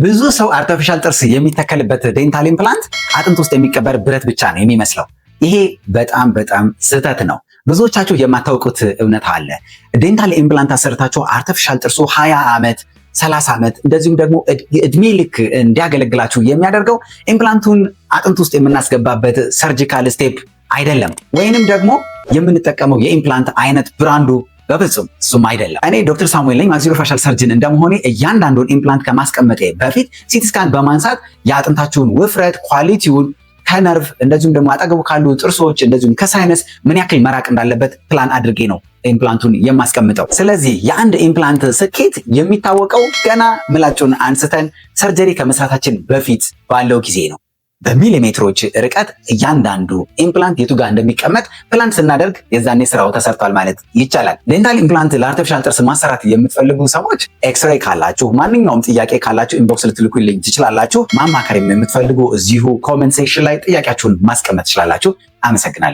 ብዙ ሰው artificial ጥርስ የሚተከልበት dental implant አጥንት ውስጥ የሚቀበር ብረት ብቻ ነው የሚመስለው። ይሄ በጣም በጣም ስህተት ነው። ብዙዎቻችሁ የማታውቁት እውነት አለ። Dental implant አሰርታችሁ artificial ጥርሱ 20 ዓመት፣ 30 ዓመት እንደዚሁም ደግሞ እድሜ ልክ እንዲያገለግላችሁ የሚያደርገው implant ኡን አጥንት ውስጥ የምናስገባበት surgical step አይደለም፣ ወይንም ደግሞ የምንጠቀመው የ implant አይነት brand ኡ በፍጹም እሱም አይደለም። እኔ ዶክተር ሳሙኤል ነኝ። Maxillofacial surgeon እንደመሆኔ እያንዳንዱን implant ከማስቀመጤ በፊት CT scan በማንሳት የአጥንታችሁን ውፍረት፣ quality ውን ከነርቭ እንደዚሁም ደግሞ አጠገቡ ካሉ ጥርሶች እንደዚሁም ከ sinus ምን ያክል መራቅ እንዳለበት ፕላን አድርጌ ነው implant ኡን የማስቀምጠው። ስለዚህ የአንድ implant ስኬት የሚታወቀው ገና ምላጩን አንስተን surgery ከመስራታችን በፊት ባለው ጊዜ ነው። በሚሊሜትሮች ርቀት እያንዳንዱ implant የቱ ጋር እንደሚቀመጥ ፕላን ስናደርግ የዛኔ ስራው ተሰርቷል ማለት ይቻላል። Dental implant ለ artificial ጥርስ ማሰራት የምትፈልጉ ሰዎች ኤክስሬይ ካላችሁ፣ ማንኛውም ጥያቄ ካላችሁ inbox ልትልኩልኝ ትችላላችሁ። ማማከር የምትፈልጉ እዚሁ comment section ላይ ጥያቄያችሁን ማስቀመጥ ትችላላችሁ። አመሰግናለሁ።